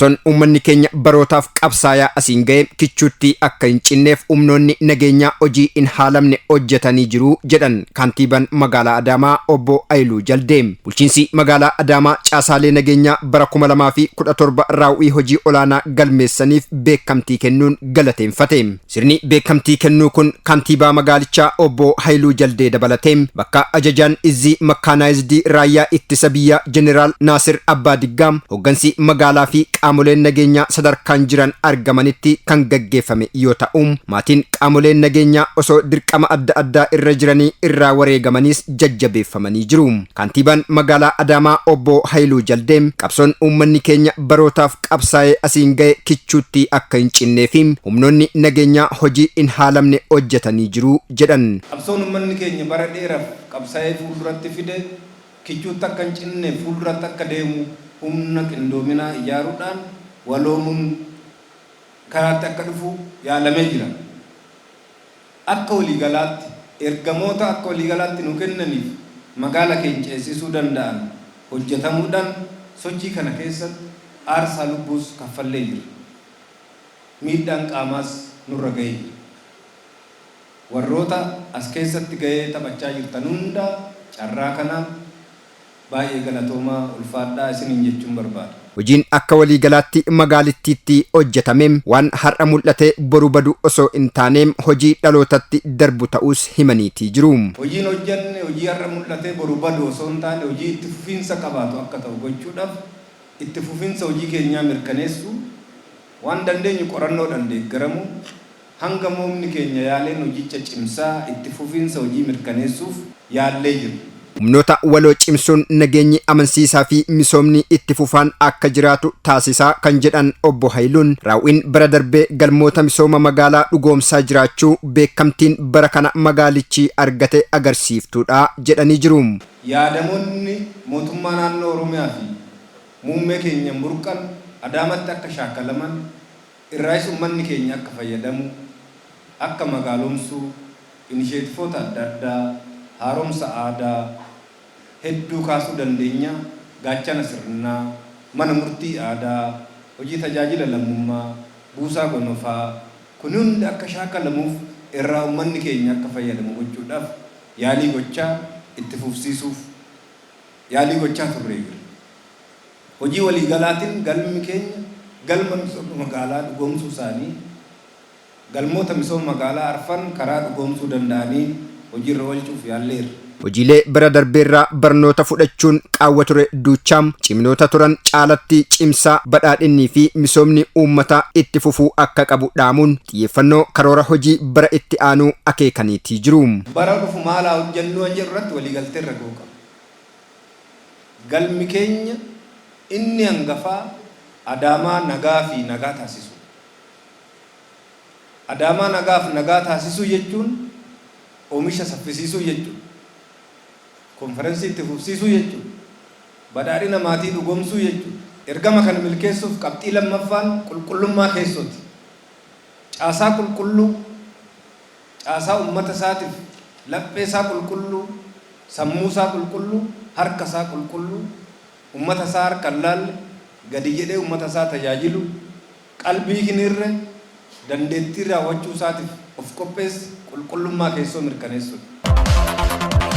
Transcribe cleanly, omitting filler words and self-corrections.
Qabsoon uummanni keenya barootaaf qabsaayaa asiin ga'e kichuutti akka hin cinneef humnoonni nageenyaa hojii hin haalamne hojjetanii jiru jedhan kantiibaan magaalaa Adaamaa obbo Hayiluu Jaldee. Bulchiinsi magaalaa Adaamaa caasaalee nageenyaa bara 2017 raawwii hojii olaanaa galmeessaniif beekamtii kennuun galateeffate. Sirni beekamtii kennuu kun kantiibaa magaalichaa obbo Hayiluu Jaldee dabalatee bakka ajajaan Izzii Makkaanaayizidii Raayyaa Ittisa Biyyaa Jeneraal Naasir Abbaa Diggaa, hooggansi magaalaa fi qaamoleen nageenyaa sadarkaan jiran argamanitti kan gaggeeffame yoo ta'u, maatiin qaamoleen nageenyaa osoo dirqama adda addaa irra jiranii irraa wareegamaniis jajjabeeffamanii jiru. Kantiibaan magaalaa Adaamaa obbo Hayiluu Jaldee qabsoon uummanni keenya barootaaf qabsaa'ee asiin ga'e kichuutti akka hin cinnee fi humnoonni nageenyaa hojii hin haalamne hojjetanii jiru jedhan. Qabsoon uummanni keenya bara dheeraaf qabsaa'ee fuulduratti fide kichuutti akka hin cinne fuulduratti akka deemu humna qindoominaa ijaaruudhaan waloomuun karaatti akka dhufu yaalamee jira. Akka waliigalaatti ergamoota akka waliigalaatti nu kennaniif magaala keenya ceesisuu danda'an hojjetamuudhaan sochii kana keessatti aarsaa lubbuus kaffallee jira. Miidhaan qaamaas nurra gahee jira. Warroota as keessatti gahee taphachaa jirtan hunda carraa kanaan baay'ee galatoomaa, ulfaadhaa isiniin jechuun barbaada. Hojiin akka waliigalaatti magaalittiitti hojjetame waan har'a mul'ate boru badu osoo hin taane hojii dhalootatti darbu ta'us himaniitii jiru. Hojiin hojjenne hojii har'a mul'ate boru badu osoo hin taane hojii itti fufiinsa qabaatu akka ta'u gochuudhaaf itti fufiinsa hojii keenyaa mirkaneessuu, waan dandeenyu qorannoodhaan deeggaramuu, hanga humni keenya yaaleen hojicha cimsaa itti fufiinsa hojii mirkaneessuuf yaallee jirra. Humnoota waloo cimsuun nageenyi amansiisaa fi misoomni itti fufaan akka jiraatu taasisaa kan jedhan obbo Hayiluun, raawwiin bara darbee galmoota misooma magaalaa dhugoomsaa jiraachuu beekamtiin bara kana magaalichi argate agarsiiftuudha jedhanii jiru. Yaadamoonni mootummaa naannoo Oromiyaa fi muummee keenyan burqan Adaamatti akka shaakalaman, irraayis uummanni keenya akka fayyadamu, akka magaalomsuu, inisheetifoota adda addaa, haaromsa aadaa hedduu kaasuu dandeenya, gaachana sirnaa, mana murtii aadaa, hojii tajaajila lammummaa, buusaa gonofaa, kun hundi akka shaakalamuuf irraa uummanni keenya akka fayyadamu gochuudhaaf yaalii gochaa itti fufsiisuuf yaalii gochaa turree jira. Hojii waliigalaatiin galmi keenya galma misooma magaalaa dhugoomsuu isaanii galmoota misooma magaalaa arfan karaa dhugoomsuu danda'aniin hojiirra oolchuuf yaalleerra. Hojiilee bara darbeerraa barnoota fudhachuun qaawwa ture duuchaam ciminoota turan caalatti cimsaa badhaadhinnii fi misoomni uummataa itti fufuu akka qabu dhaamuun xiyyeeffannoo karoora hojii bara itti aanuu akeekaniitii jiru. Bara dhufu maalaa hojjennuu an jedhu irratti waliigalteerra ga'uu qabna. Galmi keenya inni hangafaa Adaamaa nagaa fi nagaa taasisuu. Adaamaa nagaaf nagaa taasisuu jechuun oomisha saffisiisuu jechuudha. Konferensii itti fufsiisuu jechuudha. Badhaadhina maatii dhugoomsuu jechuudha. Ergama kana milkeessuuf qabxii lammaffaan qulqullummaa keessooti. Caasaa qulqulluu, caasaa uummata isaatiif laphee isaa qulqulluu, sammuu isaa qulqulluu, harka isaa qulqulluu, uummata isaa harka hin laalle, gadi jedhee uummata isaa tajaajilu, qalbii hin hirre, dandeettii raawwachuu isaatiif of qopheesse qulqullummaa keessoo mirkaneessuudha.